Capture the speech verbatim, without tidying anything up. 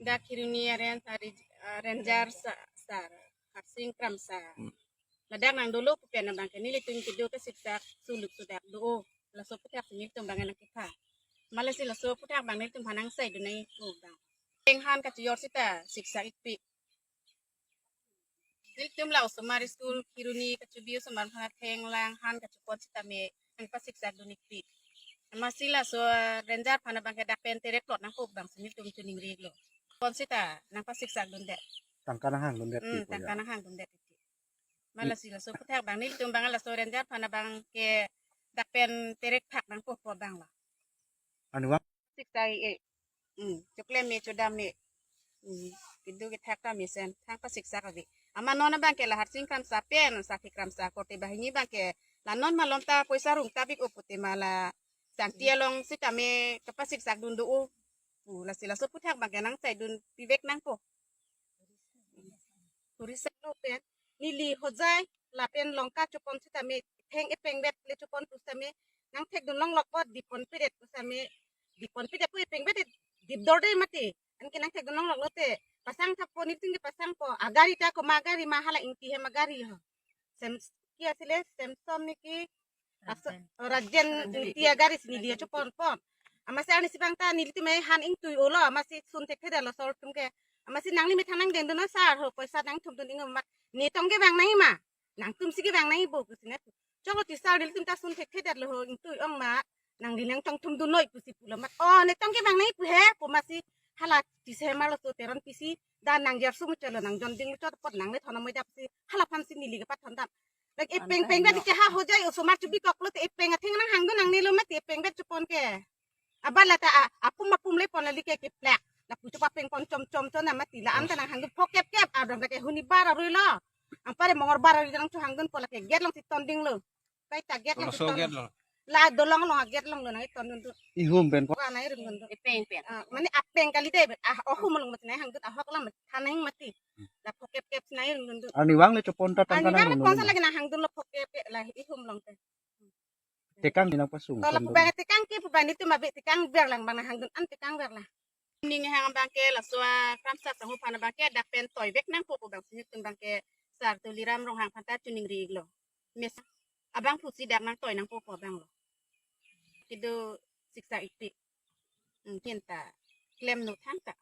Dak Kheroni aren, ari, ah, Ranger sa, sar, Harsing Kramsa. Hmm. Ladak nangdolo pu pen abang ke nelitum kedo kasiksak suluk sudak do. Laso aphuthak si nelitum abang nangkepha. Malasi laso aphuthak abang nelitum aphan nangsaidun nangji pu abang. Thenghan kachijor sita siksak ikpik. Nelitum la osomar school Kheroni kachebi osomar aphan thenglang han kachepon sitame nangpasiksakdun ikpik. Amatsi laso Ranger aphan abang ke dak pen terek plot nangpo abang si nelitum choningri-iklo. Pon sita nangpasiksakdundet. Tangka nanghangdundet Hmm, ikpik tangka ya. Nanghangdundet ikpik. Malasi laso aphuthak abang nelitum abang laso Ranger aphan abang ke dak pen terek phak nangpo pu abang la. Anu abang? Siksak-ik. Hmm, choklem me chodam me. Hmm, kedo kethak ta mesen. Thang pasiksak ave. Amat non abang ke la Harsing Kramsa pen, Sakhi Kramsa korte banghini abang ke la non malom ta poisa rung tabik-o pute ma la Sangti along sitame kapasiksakdun do-o. Pu lasi laso aphuthak abang ke nangsaidun pivek nangpo. Kurisa lo pen neli Hojai lapen Longka chepon sitame theng epeng bet le chepon pusitame nangthekdun longlok po, dipon pedet pusitame dipon pedet pu epeng bet dipdor de mati. Anke nangthekdun longlok lote pasang thappo, nelitum ke pasangpo, agari ta komat agari ma, hala Ingti hem agari ho. Sem, ki asile Samson niki Aso, Rajen. Rajen Ingti agari si neli chepon pon. Amatsi arnisi abang ta nelitum me han ingtui-olo, amatsi sun thekthedetlo sir atum ke. Amatsi nangli methang nangdengdun na sir ho, poisa nangthumdun iknon amat. Ne tong kevang nangji ma, nangtum si kevang nangji bo pusi ne. Choklo ti sir, nelitum ta sun thekthedetlo ho, ingtui-ong ma. Nangli nangtong thumdun noi pusi pulo amat. O, ne tong kevang nangji pu he pu amatsi hala tise marlo so Teron pisi. Da nang jersum cholo, nang jonding chot apot nang le thona moi dap si hala aphan si neli kepathondam. Lake epeng peng bet ke ha Hojai osomar chebikoklo te epeng atheng nanghangdun nangnelo mati epeng bet chepon ke. Abang la ta a, apum apum le pon la like keplak. Lapu chepa peng pon chom chom chom na mati la-an ta nanghangdun phokep kep adom lake huni bar arui lo. Anpar Mongol bar arui nangchohangdunpo lake gate along si tondinglo. Pai ta gate along si Laso ton. Gate along. La dolong along, gate along lo nangtondun tu. Ihum pen ko. Ka nangdundun tu. Epeng pen. Ah, mane apeng kali dei, ah, ohum along mati nanghangdun, ahok alam thaneng mati. La phokep kep si nangdundun tu. Arnivang le chepon ta tangka. Arnivang le nanghangdun pon sa lo. Lagi nanghangdunlo phokep kep la ihum along te. Tekang ni nangpasung. Kalau tondun. Pu abang tekang ke pu abang nelitum abi tekang ver lang abang nanghangdun an tekang ver lang. Ning hang abang ke laso a Kramsa Sangho aphan abang ke dak pen toivek nangpo pu abang si nelitum abang ke sir Tuliram Ronghang aphan ta choningri-iklo. Mes abang pusi dak nangtoi nangpo pu abang lo. Kedo siksak ikpik. Hmm, kinta klemnon thangta.